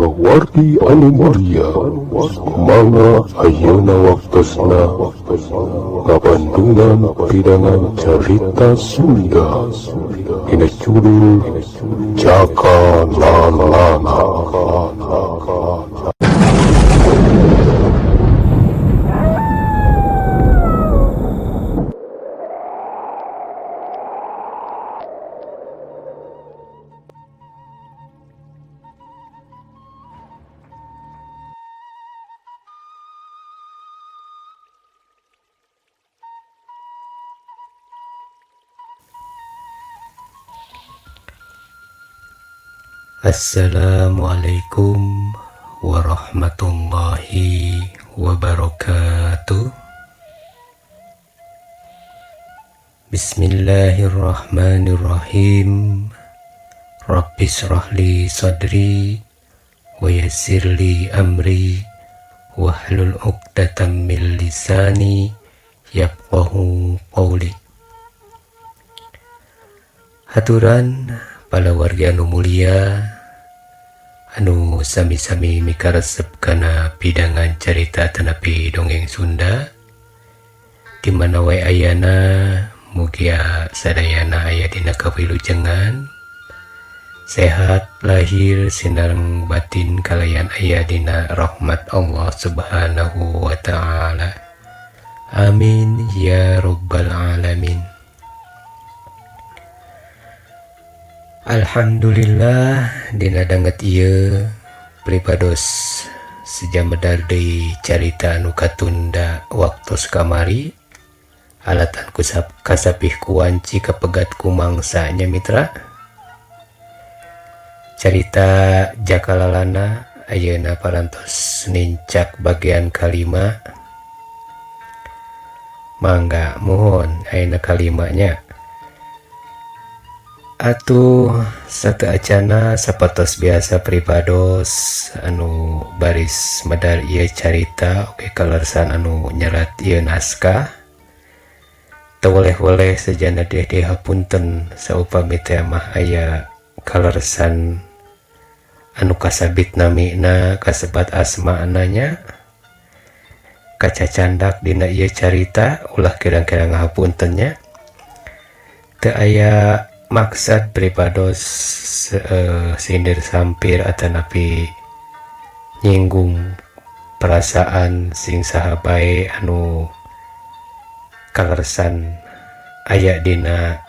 Palawargi anu mulia, mangga ayeuna waktosna ngabandungan pidangan carita Sunda dina judul Jaka Lalana. Assalamualaikum warahmatullahi wabarakatuh. Bismillahirrahmanirrahim. Rabbi shrah li sadri wa yassir li amri wahlul 'uqdatam min lisani yafqahu qawli. Haturan palawargi anu mulia anu sami-sami mikaresep kana pidangan carita atanapi dongeng Sunda di mana wae ayana, mugia sadayana aya dina kawilujengan, sehat lahir sinareng batin, kalayan aya dina rahmat Allah Subhanahu wa taala. Amin ya rabbal alamin. Alhamdulillah, dina danget ieu pribados seja medar deui carita anu katunda waktos kamari alatan kasapih ku wanci kapegat ku mangsanya. Mitra, carita Jakalalana ayeuna parantos nincak bagian kalima. Mangga mohon ayeuna kalimanya atuh. Sateuacana, sapertos biasa, pribados anu baris medar ieu carita oge kaleresan anu nyerat ieu naskah teu weleh-weleh sejana deh hapunten saupami teh mah aya kaleresan anu kasabit namina, kasebat asmana nya, kacacandak dina ieu carita. Ulah kirang-kirang ngahapunten nya, teu aya maksad pribados sindir sampir atanapi nyinggung perasaan sing saha bae anu kaleresan aya dina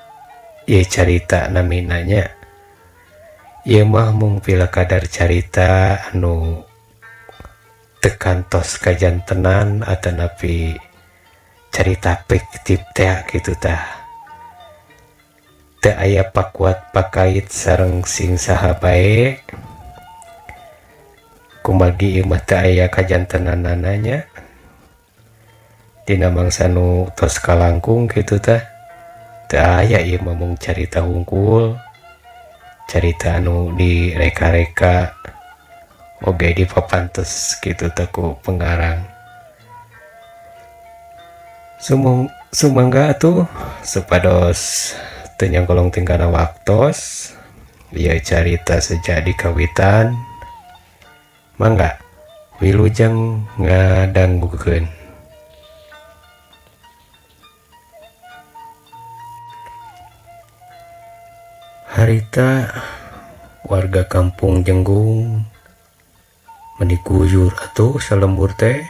ieu carita namina nya. Ieu mah mung pila kadar carita anu teu kantos kajantenan atanapi carita fiktif teh kitu tah, teu aya pakuat pakait sareng sing saha bae. Kumargi ieu mah teu aya kajantenanana nya dina mangsa nu tos kalangkung kitu tah. Teu aya, ieu mah mung carita hungkul, carita anu direka-reka oge dipapantes kitu teh ku pengarang. Sumangga atuh, supados teu nyangkolong tingkana waktos ieu carita seja dikawitan. Mangga wilujeng ngadangukeun. Harita warga kampung Jenggung meni guyur atuh salembur teh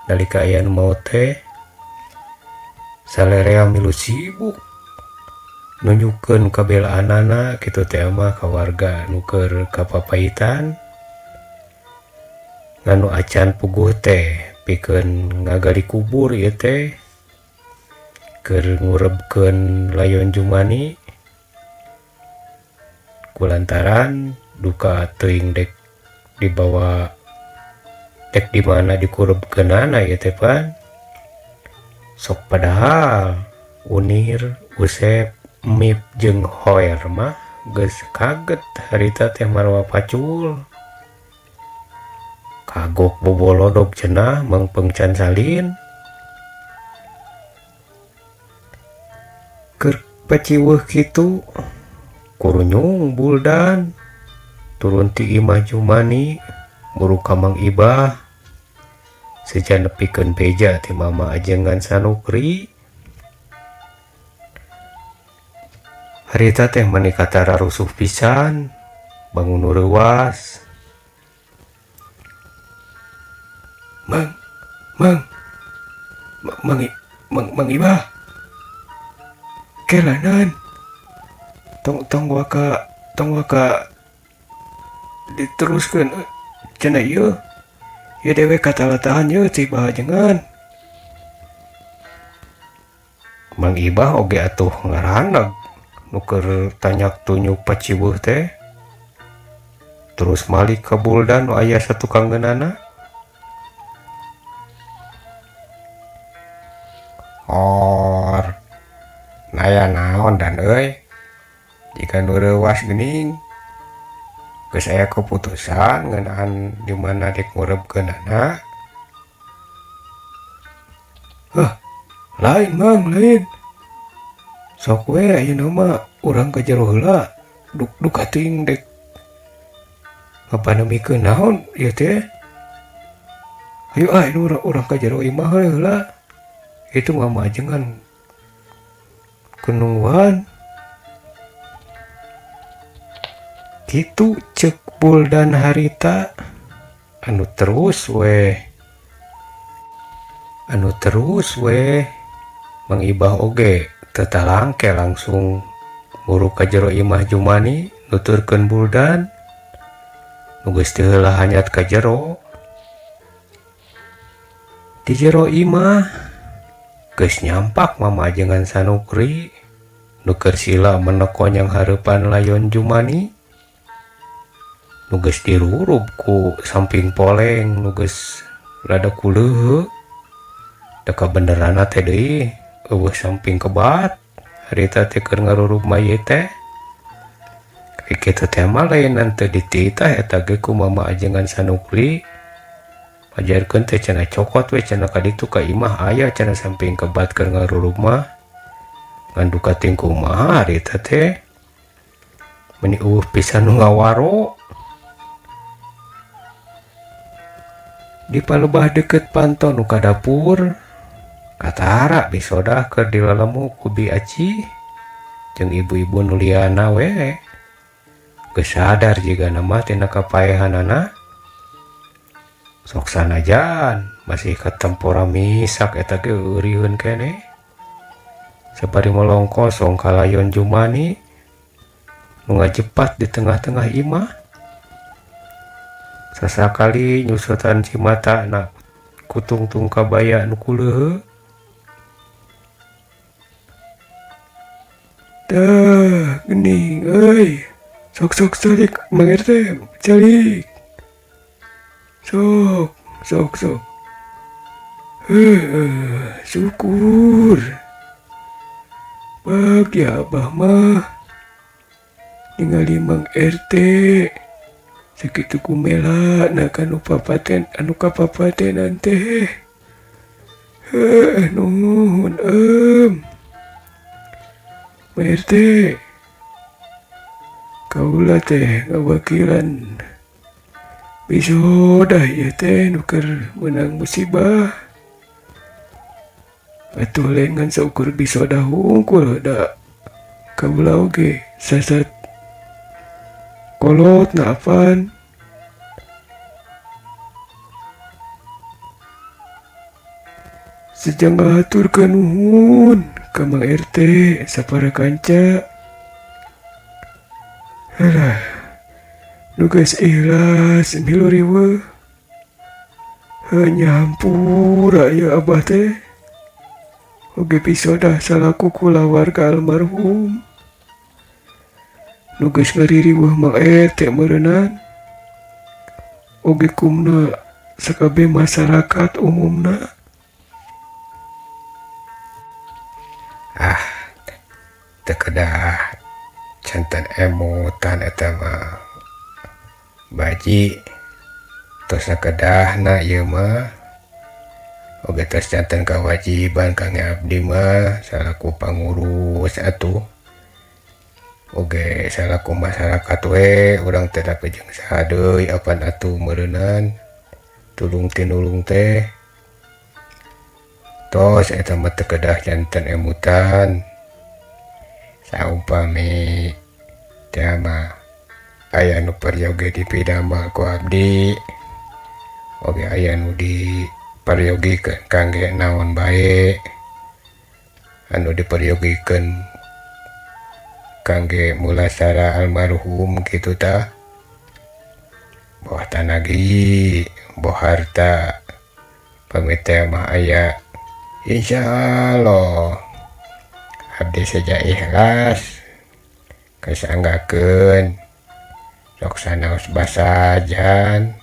nalika aya nu maot teh. Salerea milu sibuk nunjukkeun kabelaanana kitu teh mah ka warga nu keur kapapahitan. Nganu acan puguh teh pikeun ngagali kubur ieu teh keur ngurebkeun layon Jumani, kulantaran duka teuing dek dibawa dek di mana dikurebkeunana ieu teh pan sok. Padahal Unir, Usep, Mip jeung Hoer mah geus kaget harita teh marwa pacul, kagok bobolodok cenah mengpeng can salin. Keur paciweuh kitu kurunyung Buldan. Turun ti imah Jumani muru ka Mang Ibah seja nepikeun beja ti Mama Ajengan Sanukri. Harita teh meni katara rusuh pisan, bangun nu reuwas. Mang, mang, mang, mang, mang Ibah. Kelanan. Tong tong waka, tong waka diteruskeun cenah ieu. Ieu dewek katalatahan ieu ti bahajengan. Mang Ibah oge atuh ngaraneg nu keur tanyak tunyuk paciweuh teh. Terus malik ka Buldan nu aya satukangeunana. Or naya naon dan euy. Jika nu reuwas geuning geus aya keputusan ngeunaan di mana dek ngurebkeunana. Hah, lain Mang, lain. Sok we ayeuna mah urang ka jero heula. Duk duka teuing dek ngapanemikeun naon ieu teh. Hayu ah ini urang ka jero imah we heula. Itu mah majengan kenungguan. Kitu cek Buldan harita anu terus weh. Anu terus weh. Mang Ibah oge teu talangke langsung muru ka jero imah Jumani nuturkeun Buldan nu geus teu heula hanyat ka jero. Di jero imah geus nyampak Mama Ajengan Sanukri nu keur sila meneko nyang hareupan layon Jumani nu geus dirurub ku samping poleng nu geus rada kuleuheuk. Da kabeneranna teh deui eueuh samping kebat harita teh keur ngarurub mayit teh. Kitu teh mah lainan teu dititah eta ge ku Mama Ajengan Sanukri. Ajarkeun teh cenah cokot we cenah ka ditu ka imah aya cenah samping kebat keur ngarurub mah. Ngan duka teuing kumaha harita teh. Meni eueuh pisan nu ngawaro. Di palebah deukeut panto nu ka dapur katara bisodah keur dilalemu ku Bi Aci jeung ibu-ibu nu liana we. Geus sadar jigana mah tina kapaehanana. Sok sanajan masih katempora misak eta ge euriheun keneh. Sapari molong kosong kalayon Jumani nu ngajepat di tengah-tengah imah. Sasakali nyusutan cimata na kutungtung kabaya nu kuleuheuk. Tah geuning euy. Sok sok calik Mang RT, calik. Sok sok sok. Heuh, syukur. Bagya abah mah ningali Mang RT sakitu kumela na kanu papaten anu kapapatenan teh. Heuh, nuhun Mang RT. Kaula teh ngawakilan bisodah ieu teh nu keur meunang musibah. Atuh lain ngan saukur bisodah hungkul da kaula oge sasat kolot na apan. Sejang ngahaturkeun nuhun ka Mang RT sapara kanca. Halah, nu geus ikhlas milu riweuh. Heuh nyampura ieu abah teh. Oge pisodah salaku kulawarga almarhum. Nu geus ngaririweuh Mang RT meureunnan. Oge kumna sakabeh masyarakat umumna. Ah, teu kedah janten emutan eta mah. Baji tos sakedahna ieu mah. Oge tos janten kawajiban kangge abdi mah salaku pangurus atuh. Oge salaku masyarakat we urang teh tapi jeung saha deui apan atuh meureunan tulung tinulung teh. Tos eta mah teu kedah janten emutan. Saumpami teh mah aya nu peryogi dipidamel ku abdi, oge aya nu diperyogikeun kangge naon bae, anu diperyogikeun kangge mulasara almarhum kitu tah. Boh tanagi, boh harta, pamit teh mah aya. Insyaallah abdi seja ikhlas kasanggakeun sok sanaos basajan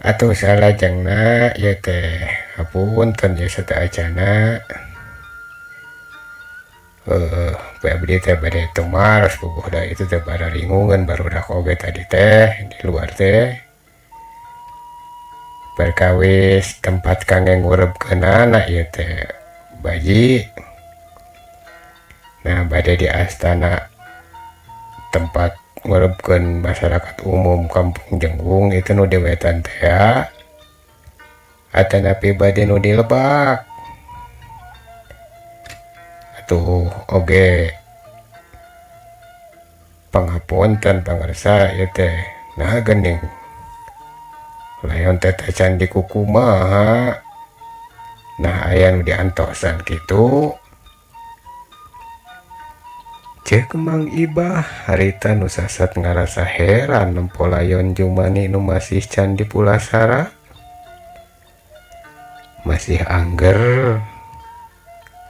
atuh salajengna ieu teh hapunten ieu sateuacana abdi teh bade tumaros puguh da itu teh bararingungeun barudak oge tadi teh di luar teh perkawis tempat kangge ngurebkeunana ieu teh bayi. Nah bade di astana tempat ngurebkeun masyarakat umum Kampung Jenggung itu nu di wetan teh atanapi bade nu di lebak atuh oge pangapunten pangarsa ieu teh nah geuning layon teh tacan dikukumaha nah aya nu diantosan kitu. Ceuk Mang Ibah harita nu sasat ngarasa heran nempo layon Jumani nu masih can dipulasara masih angger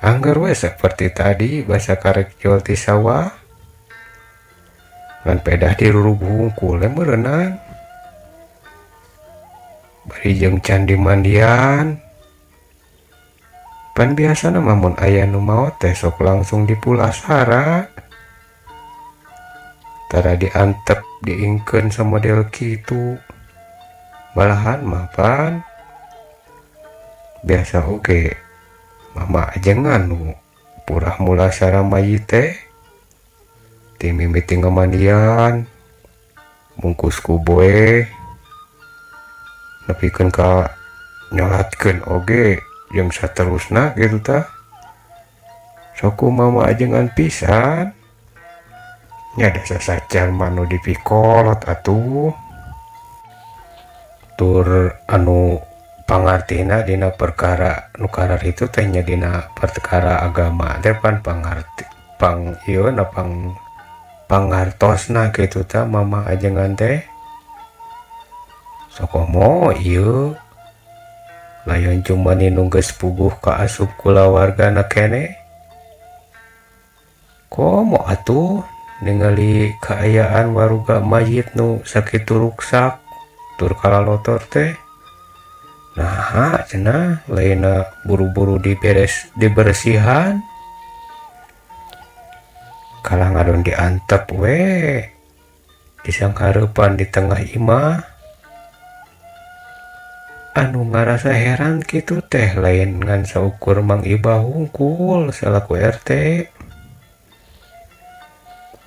angger we seperti tadi basa karek jual ti sawah ngan pedah dirurub hungkul we meureunang bari jeung can dimandian. Pan biasana mah mun aya nu maot teh sok langsung dipulasara tara diantep diingkeun samodel kitu malahan mah pan biasa oge mama ajengan nu purah mulasara mayit teh ti mimiti ngamandian bungkus ku boe nepikeun ka nyolatkeun oge jeung saterusna kitu tah sok ku mama ajengan pisan nya da sasacan mah nu dipikolot atuh tur anu pangartina dina perkara nu kararitu teh nya dina perkara agama teh pan pangarti pang ieu na pang pangartosna kitu tah mama ajengan teh sokomo ieu layon Jumani nu geus puguh ka asup kulawargana keneh komo atuh ningali kaayaan waruga mayit nu sakitu ruksak tur kalalotor teh nah cenah lainna buru-buru diberes dibersihan kalah ngadon diantep we disanghareupan di tengah imah anu ngarasa heran kitu teh lain ngan saukur Mang Ibah hungkul salaku RT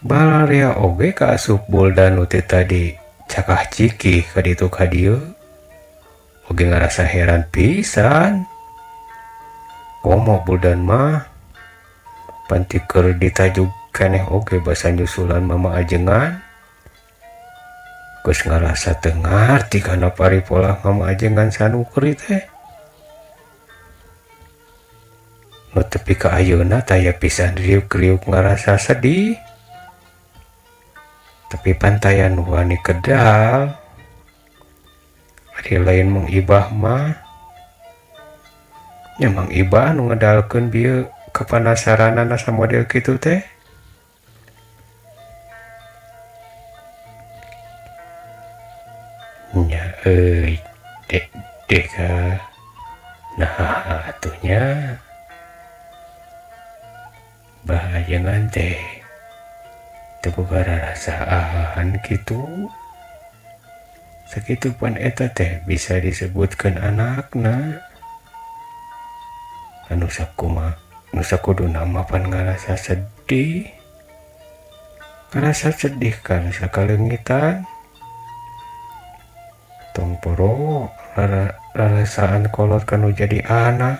balaria oge ka asup buldan nu teh tadi cakah cikih ka ditu ka dieu oge ngarasa heran pisan komo buldan mah panti keur ditajuk keneh oge basa nyusulan mama ajengan geus ngarasa teu ngarti kana paripolah mama ajengan sanukri teh nu tepi ka ayeuna taya pisan riuk-riuk ngarasa sedih tapi pantayan wani kedal ari lain Mang Ibah mah nya Mang Ibah nu ngedalkeun bieu kapanasaranana samodel kitu teh nya euy dek dek nah atuh nya bahayangan teh teu boga rarasaan kitu sakitu pan eta teh bisa disebutkeun anakna anu sakuma nu sakuduna mah pan ngarasa Sedih. Karasa sedih karasa kaleungitan. Tong poro rarasaan kolot kanu jadi anak.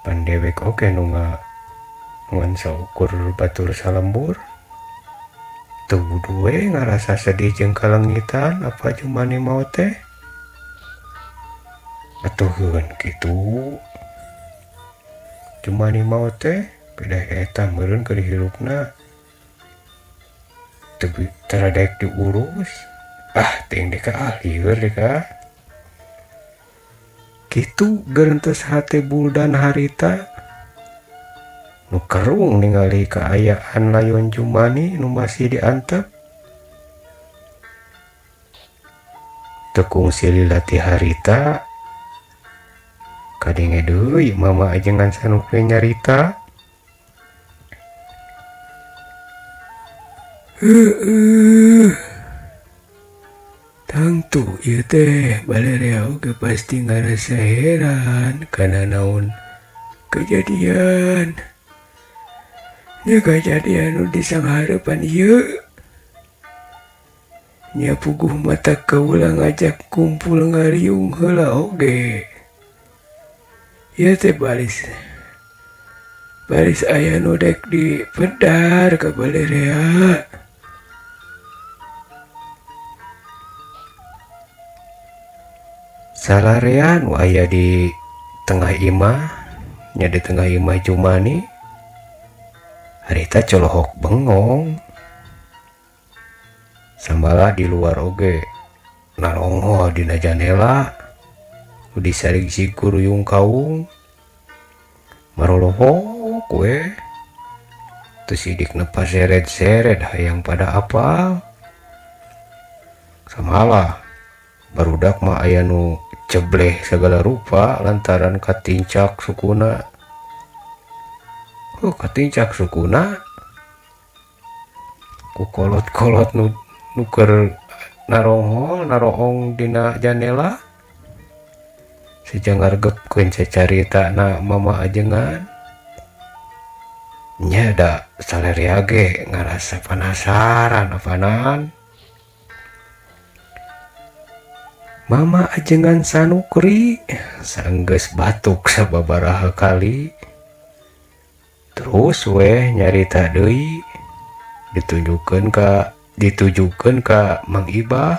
Pan dewek oge nu ngan saukur batur salembur. Teu duwe ngarasa sedih jeung kalengitan apa Jumani maot teh. Atuh heueun kitu. Jumani maot teh beda eta meureun keur hirupna. Teu tara daek diurus. Ah teuing deh ka ah lieur deh ka. Kitu gerentes hate Buldan harita. Nu kerung ningali kaayaan layon Jumani nu masih diantep. Teu kungsi lila ti harita. Kadenge deui mama ajengan Sanukri nyarita. Heueuh. Tangtu ieu teh balerea oge pasti ngarasa heran kana naon kejadian. Nya kejadian nu disanghareupan ieu. Nya puguh mata kaula ngajak kumpul ngariung heula oge. Ieu teh baris aya nu dek dipedar ka balerea. Salarean nu aya di tengah imah, nya di tengah imah Jumani, harita colohok bengong. Sambala di luar oge narongo dina janela, nu disarig-sig ku ruyung kaung. Marolohok we. Teu sidik nepa seret-seret hayang pada apal. Samalah barudak mah aya nu cebleh segala rupa lantaran katincak sukuna. Oh, katincak sukuna. Ku kolot-kolot nu keur naronghol naroong dina janela. Seja ngargepkeun cacaritana mama ajengan. Nya da salerea ge ngarasa penasaran apanan. Mama ajengan Sanukri sanggeus batuk sababaraha kali. Terus weh nyarita deui ditujukeun ka Mang Ibah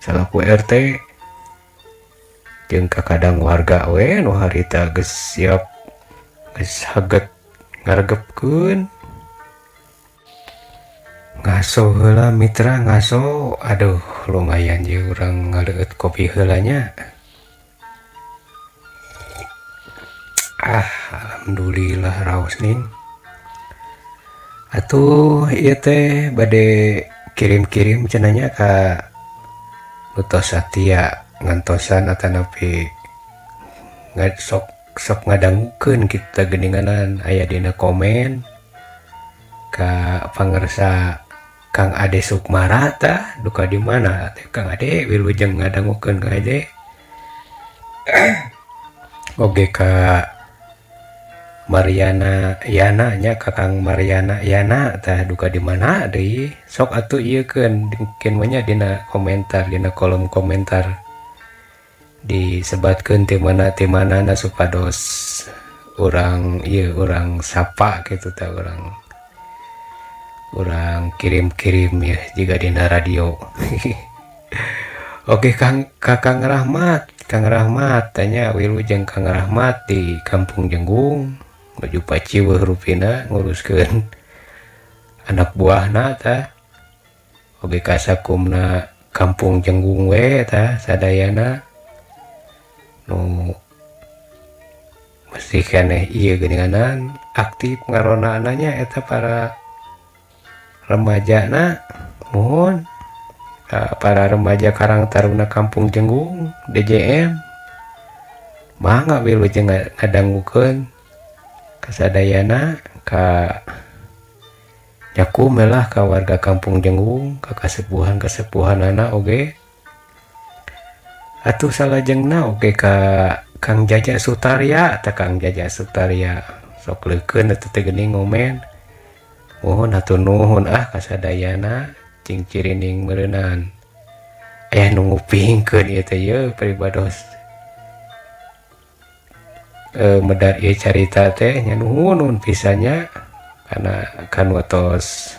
salaku RT jeung ka kadang warga we nu harita geus siap geus haget ngargepkeun. Ngaso heula mitra ngaso, aduh lumayan ye urang ngaleueut kopi heula nya. Ah alhamdulillah raos ning. Atuh ieu teh bade kirim-kirim cenah nya ka nu tos satia ngantosan atanapi sok ngadangukeun kita geuninganan aya dina komen ka pangersa Kang Ade Sukmara tah duka di mana teh Kang Ade wilujeng ngadangukeun Kang Ade. Oge ka Mariana Yana nya ka Kang Mariana Yana tah duka di mana deui sok atuh ieu keun keun we nya dina komentar dina kolom komentar disebatkeun ti mana ti manana supados urang ieu urang sapa kitu tah urang kirim-kirim ya jika dina radio. Oke Kang Kakang Rahmat, Kang Rahmat tanya wilujeng Kang Rahmat di Kampung Jenggung menuju Paciweuh rupina nguruskeun anak buahna tah. Oge kasakumna Kampung Jenggung we tah sadayana nu masih keneh ieu geuninganan aktif ngaronana nya eta para remajana mohon para remaja Karang Taruna Kampung Jenggung DJM mangga wilujeng ngadangukeun kasadayana ka nyakum lah ka warga Kampung Jenggung ka kasepuhan-kasepuhanana oge atuh salajengna oge ka Kang Jaja Sutarya ta Kang Jaja Sutarya Sok leukeun eta teh geuning ngomen. Mohon hatur nuhun ah kasadayana cing cirining meureunan. Aya nu ngupingkeun ieu teh yeuh pribados. Medar ieu carita teh nya nuhun nuhun pisan nya kana kan watos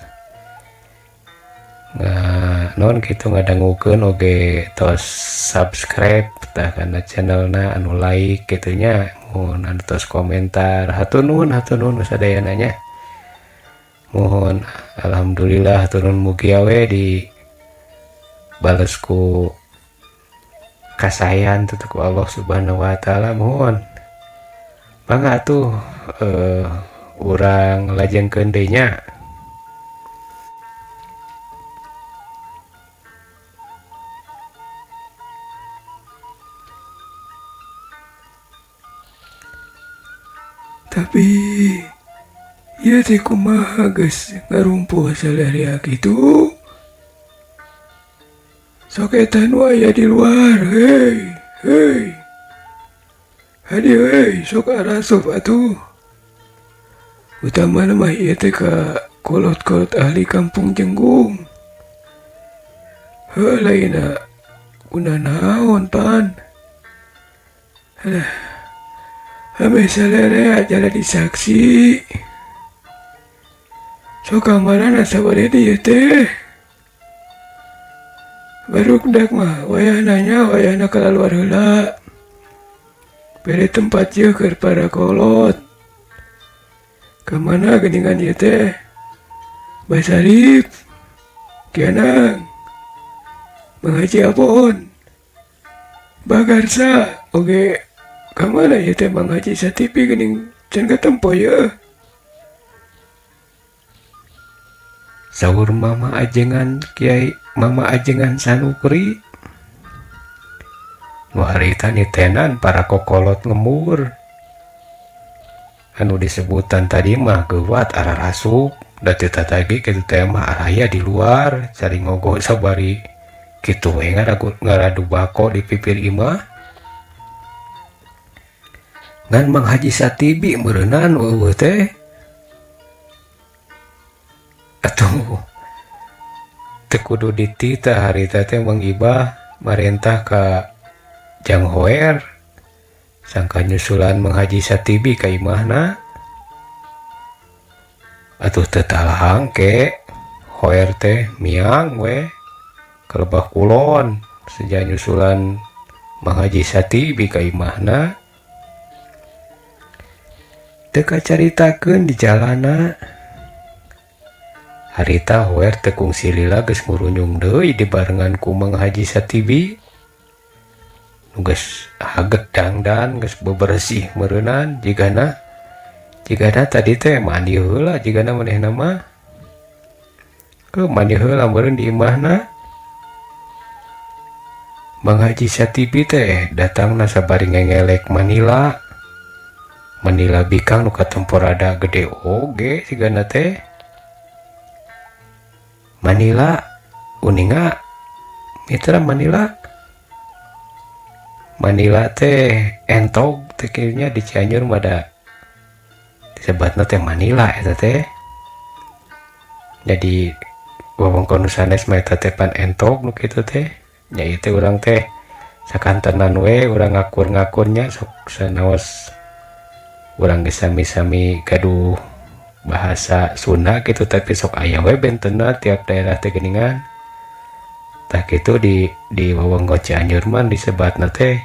non gitu ngadangukeun oge tos subscribe tah kana channelna anu like kitu nya mohon anu tos komentar hatur nuhun sadayana nya mohon alhamdulillah hatur nuhun mugi we di bales ku kasayan tuh ku Allah Subhanahu wa taala mohon mangga atuh urang lajengkeun deui nya. Tapi ieu teh kumaha geus ngarumpuh salerea kitu? Sok eta nu aya di luar, hei, hei. Hadieu euy, sok arasup atuh. Utamana mah ieu teh ka kolot-kolot ahli kampung Jenggung. Heuh lainna kuna naon pan. Alah, ameh salerea jadi saksi. Sok kamarana sabade dieu teh. Barukdak mah wayahna nya wayahna kalaluar heula. Bere tempat ieu keur para kolot. Kamana geuningan ieu teh? Basarip, Kianang, Mang Haji Abon, Bagarsa, oge kamana ieu teh Mang Haji Satipi geuning can katempo ieu. Saur Mama Ajengan Kiai Mama Ajengan Sanukri nu harita nitenan para kokolot lembur anu disebutan tadi mah geuwat ararasup da teu tatagi kitu teh mah araya di luar cari ngogo sabari kitu we ngaradu bako di pipir imah ngan Mang Haji Satibi meureunnan eueuh teh atuh teu kudu dititah harita teh Mang Ibah marentah ka Jang Hoer sangka nyusulan Mang Haji Satibi ka imahna atuh teu talahang ke Hoer teh miang we ka Lebah Kulon seja nyusulan Mang Haji Satibi ka imahna teu kacaritakeun di jalana harita Hoer teu kungsi lila geus ngurunyung deui dibarengan ku Mang Haji Satibi nu geus haget dangdan geus bebersih meureunnan jigana tadi teh mandi heula jigana manehna mah ke mandi heula meureun di imahna Mang Haji Satibi teh datangna sabari ngengelek Manila Manila bikang nu katempo rada gede oge sigana teh Manila uninga mitra Manila Manila teh entog teh kayaknya di Cianjur mah da disebatna teh Manila eta teh jadi wewengkon nu sanes mah eta teh pan entog nu kitu teh nya ieu teh urang teh sakantenan we urang ngakur-ngakurnya sok sanaos urang geus sami-sami gaduh bahasa Sunda gitu tapi sok aya we bentenna tiap daerah teh geuningan tah kitu di wewengkon Cianjur mah disebatna teh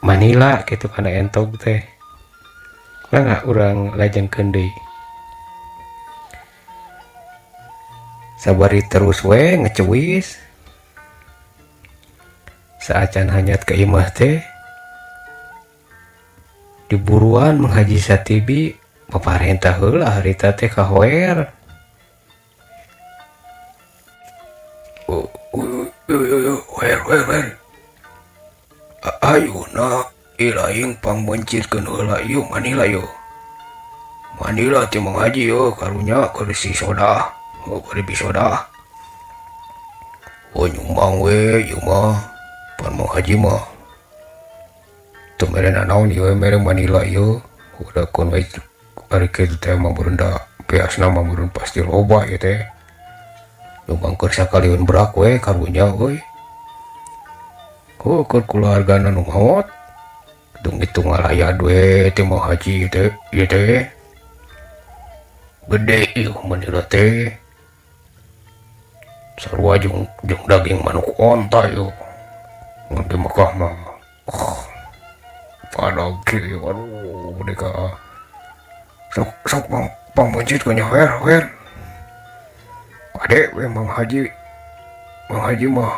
Manila kitu kana entog teh mangga urang lajengkeun deui sabari terus we ngecewis saacan hanyat ke imah teh diburuan Mang Haji Satibi paparentah heula harita teh ka Hoer. Hoer, hoer, hoer. Ayeuna ilaing pangmencitkeun heula ieu Manila ieu. Manila teh Mang Haji ieu karunya keur si sodah, keur bisodah. Oh nyumbang we ieu mah, pan Mang Haji mah. Teu mere nanaon ieu mere Manila ieu. Udah kon we ari kitu teh mah meureun da beasna mah meureun pasti loba ieu teh. Nyumbang keur sakaliun berak we karunya euy. Oh, keur keluargana nu maot. Hitung-hitung ngalayad we teh Mang Haji teh ieu teh. Gede ieu manila teh. Sarua jeung jeung daging manuk onta ieu. Mun di Mekah mah. Pada kieu aduh deka. Sok sok pang pangmencit ku nya hoer hoer. Kade we Mang Haji. Mang Haji mah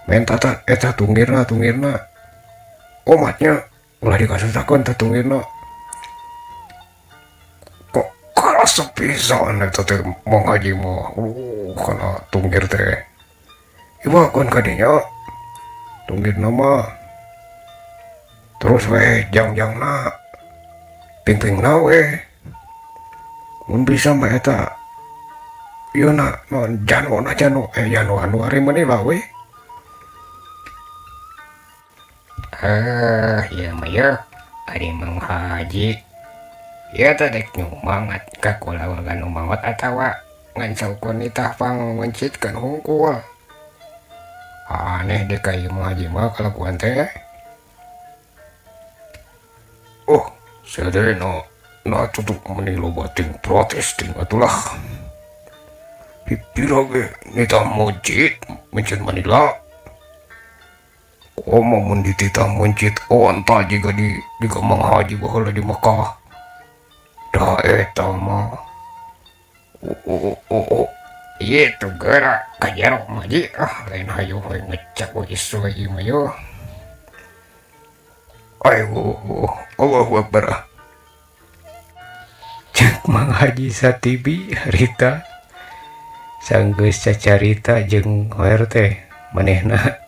menta ta eta tunggirna tunggirna. Omatnya ulah dikasusahkeun teh tunggirna. Kok karasa pisan eta teh Mang Haji mah. Kana tunggir teh. Iwakeun ka dinya. Tunggirna mah. Terus we jangjangna. Pingpingna we. Mun bisa mah eta ieu na naon jano na jano jano anu ari Manila we. Ah, ieu mah yeuh ari Mang Haji. Ieu teh dek nyumbang ka kulawarga nu maot atawa ngan saukur nitah pangmencitkeun hungkul. Aneh deh ka ieu Mang Haji mah kalakuan teh. Oh, sia teh na na tutup meni loba ting protes ting atulah. Pipira ge nitah mencit, mencit Manila. Komo mun dititah mencit onta jiga di jiga Mang Haji baheula di Mekah. Da eta mah. Oh, oh, oh, oh. Ieu tuh geura ka jero Mang Haji. Ah, lain hayu we ngecek we isu ieu mah yeuh. Ayo, Allahu Akbar. Cek Mang Haji Satibi harita sanggeus cacarita jeung hoer teh manehna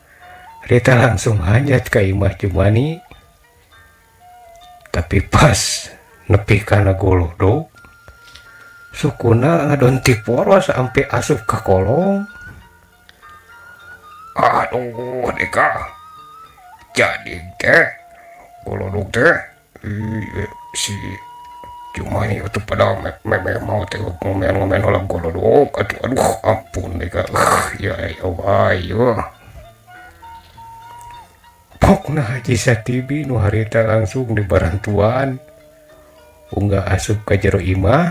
Rita langsung hanjat ka imah Jumani. Tapi pas nepi kana golodog sukuna ngadon ti poros sampai asup ka kolong. Aduh, deka. Jadi teh golodog teh si Jumani itu pada meme mau teh ngomen-ngomen ulang golodog. Aduh, aduh, ampun deka. Ya ya ayo. Pokna Haji Satibi nu harita langsung dibarantuan unggah asup ka jero imah.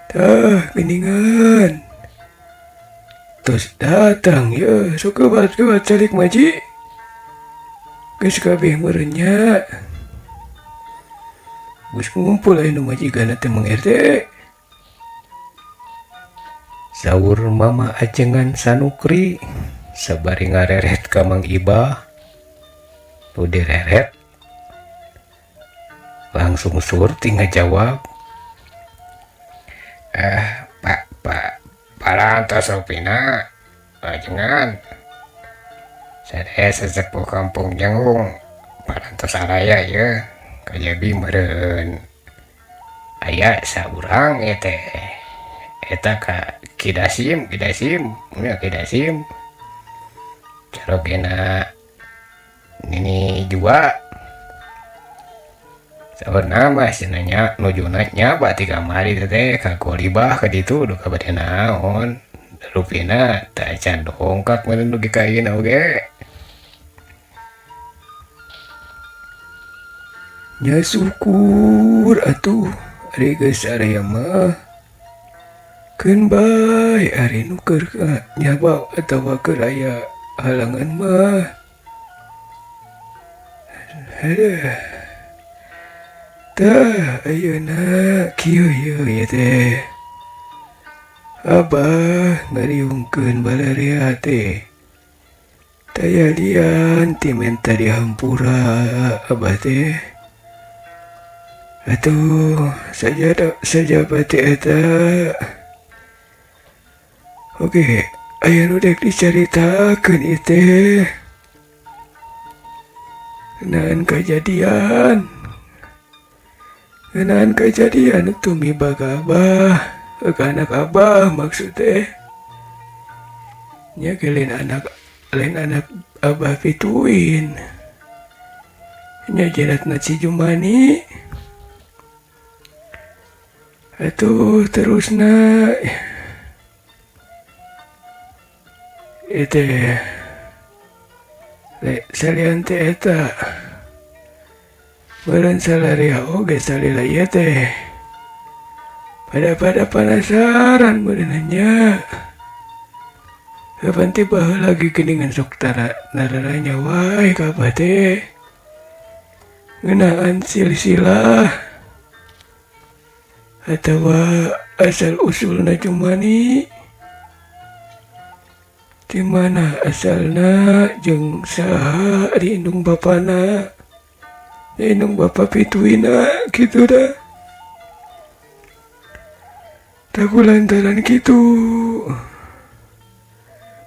Tah geuningan. Tos datang ye sok kebat-kebat calik maji. Geus kabeh meureun nya. Geus ngumpul aya nu majikanna teh Mang RT. Saur Mama Ajengan Sanukri sabari ngareret ka Mang Ibah. Nu direret langsung surti ngajawab. Pak pak parantos rupina Ajengan. Sadaya sesepuh kampung Janggung parantos araya ye kajabi meureun. Aya saurang ieu teh. Eta ka Kidasim, Kidasim, nya Kidasim. Carogena nini jua. Saur nama cenah nya nujuna nyaba ti kamari teh ka Kolibah ka ditu duka bade naon. Rupina teh acan dongkap meureun dugi ka ayeuna oge. Nya syukur atuh ari geus area mah. Keun bae ari nu keur nyaba atawa keur aya halangan mah. Heuh. Tah ayeuna kieu yeuh ieu teh. Abah ngariungkeun balarea teh. Taya lian ti menta dihampura abah teh. Atuh sajada sajabati eta. Oke, aya nu dek dicaritakeun ieu teh. Ngeunaan kajadian. Ngeunaan kajadian tumiba ka abah, ka anak abah maksud teh. Nya ge lain anak abah pituin. Nya jiratna si Jumani atuh terusna itu salian teh eta meureun salaria oge salila ieu teh pada penasaran meureun nya. Kapan tiba lagi geningan sok tara nararanya wae ka abah teh ngeunaan silsilah atawa asal usulna Jumani di mana asalna jeung saha di indung bapana di indung bapa pituina kitu dah taku lantaran kitu.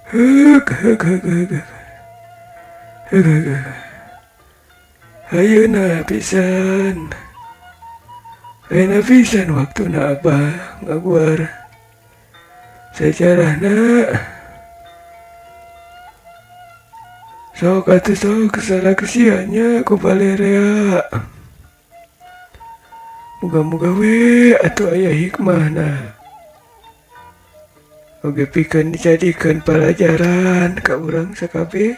Hek hek hek hek hek hek. Ayeuna pisan. Ayeuna pisan waktuna abah ngaguar sejarahna. Sok atuh sok salaksia nya ku balerea. Muga-muga we atuh aya hikmahna. Oge pikeun dijadikeun pelajaran ka urang sakabeh.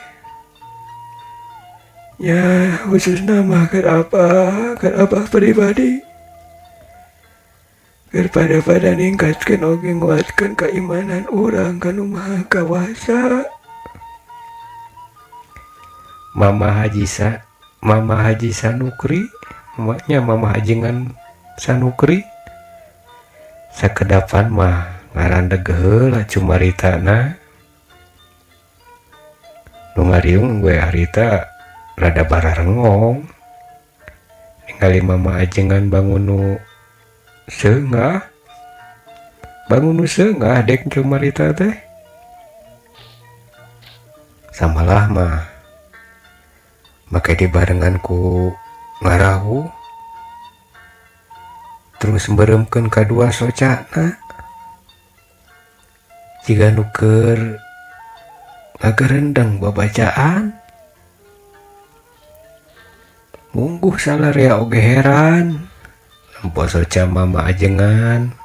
Ya khususna mah keur abah pribadi. Keur pada-pada ningkatkeun oge nguatkeun keimanan urang ka Nu Maha Kawasa. Mama Haji Sanukri, mamanya Mama Ajengan Sanukri. Sakedapan mah ngarandeg heula cumaritana. Nu ngariung gue harita rada bararengong. Ningali Mama Ajengan bangun nu seungah. Bangun nu seungah dek cumarita teh. Samalah mah make dibarengan ku ngarahu. Terus meureumkeun kadua socana. Jiga nu keur ngagerendeng babacaan. Mungguh salarea oge heran. Nempo soca Mama Ajengan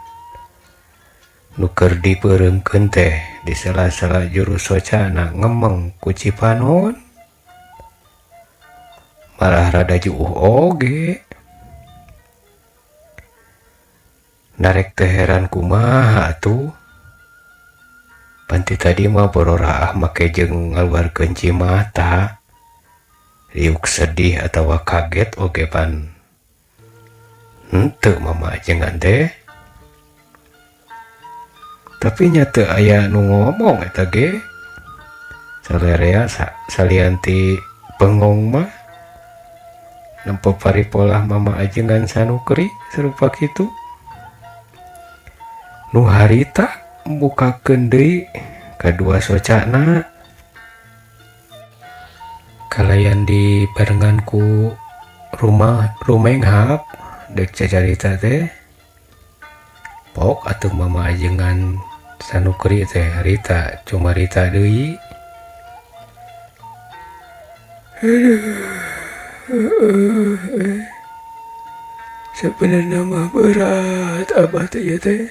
nu keur dipeureumkeun teh di sela-sela juru socana ngemeng ku Cipanon. Malah rada juuh oge. Narek teh heran kumaha atuh. Panti tadi mah bororaah make jeung ngaluarkeun cimata. Riuk sedih atawa kaget oge pan henteu Mama Ajengan teh. Tapi nya teu aya nu ngomong eta ge. Salerea salianti bengong mah nempo paripolah Mama Ajengan Sanukri serupa kitu. Nu harita bukakeun deui kadua socana. Kalayan dibarengan ku rumah rumenghap dek cacarita teh. Pok atuh Mama Ajengan Sanukri teh harita cumarita deui. Aduh, sebenarnya mah berat abah teh ieu teh.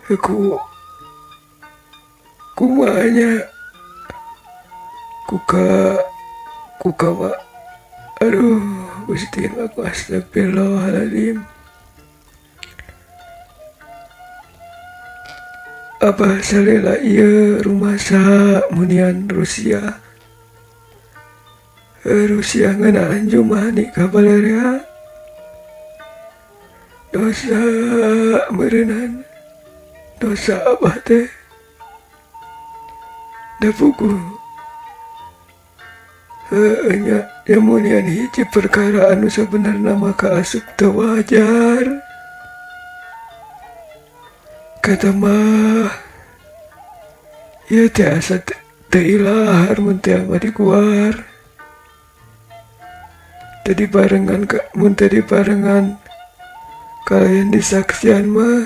Ku kumanya kuka kuka ma aduh Gusti aku astagfirullahaladzim. Abah salila ieu rumasa munian Rusia. Rusia ngeunaan Jumani ka balerea. Dosa meureunnan. Dosa abah teh. Da puguh. Heueuh nya munian hiji perkara anu sabenerna mah kaasup teu wajar. Kata mah ieu teh asa teu ilahar mun teh mah diguar. Teu dibarengan ka mun teu dibarengan kalayan disaksian mah.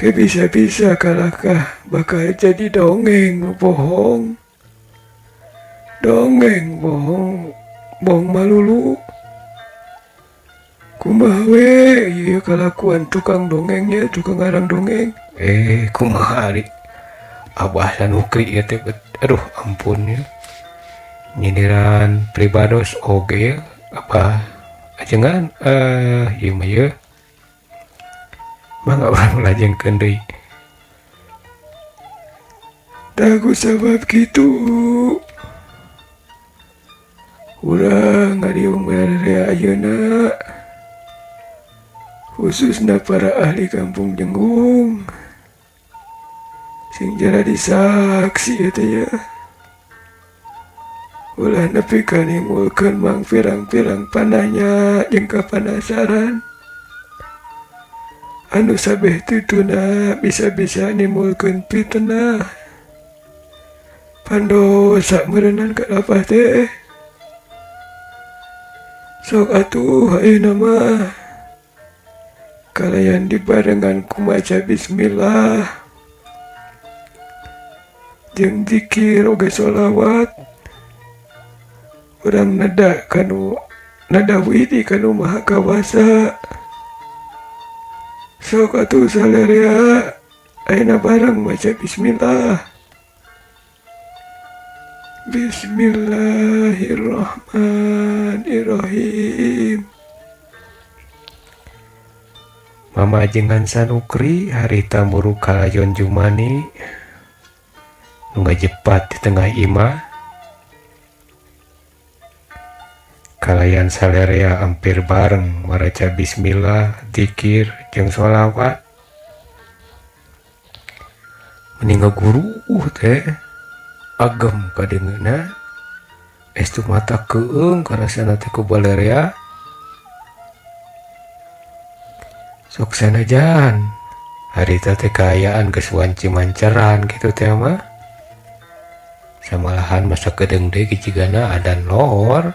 Ke bisa-bisa kalahkah bakal jadi dongeng bohong. Dongeng bohong, bohong malulu. Kumaha we ieu kalakuan tukang dongengnya, tukang ngarang dongeng. Kumaha ari Abah Sanukri ieu teh, aduh ampun ya. Nyindiran pribados oge apa ajengan ieu mah ieu. Mangga urang lajengkeun deui. Tah ku sabab kitu urang ngariung area ayeuna, khususna para ahli kampung Jenggung sing jadi saksi eta ya, ulah nepi ka nimbulkeun mang pirang-pirang pananya jeung kapanasaran anu sabeh tutuna bisa-bisa nimbulkeun fitnah pandosa meureunan kalapah teh. Sok atuh ayeuna mah kalayan dibarengan ku maca bismillah jeung zikir oge sholawat, urang nada kanu nada widi kanu maha kawasa. Sok atuh salerea ayeuna bareng maca bismillah. Bismillahirrahmanirrahim. Mamajengan Sanukri harita muru kalayon Jumani nu ngajepat di tengah imah. Kalayan salerea hampir bareng maraca bismillah, zikir jeung sholawat. Meni ngaguruh teh agem kadengeuna, estu mata keung karasana teh ku balerea. Sok sanajan harita teh kaayaan geus wanci manceran kitu teh mah. Samalahan masa kedeung deui jigana adan lohor.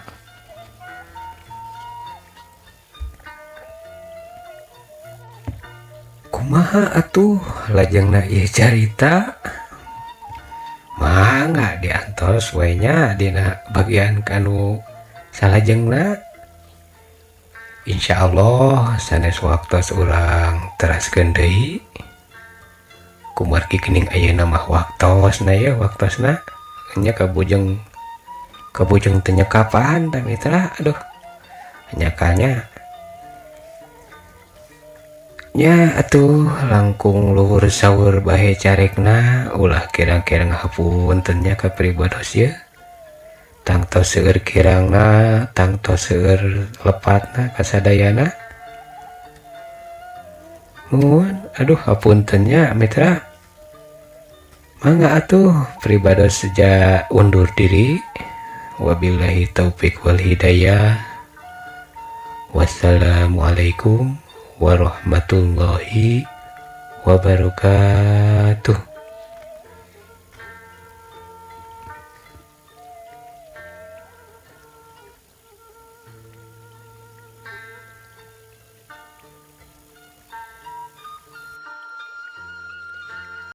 Kumaha atuh lajengna ieu carita? Mangga diantos we nya dina bagian kanu salajengna. Insyaallah sanes waktos urang teraskeun deui. Kumargi geuning ayeuna mah waktosna ya, waktosna nya kabujeng kabujeng teu nyekapan tah mitra, aduh nyakalnya nya atuh langkung luhur saur bahe carekna, ulah kirang-kirang hapunten nya ka pribados ieu. Tangtos seueur kirangna, tangtos seueur lepatna kasadayana. Nuhun, aduh hapunten nya mitra. Mangga atuh pribados seja undur diri. Wabillahi taufik wal hidayah. Wassalamualaikum warahmatullahi wabarakatuh.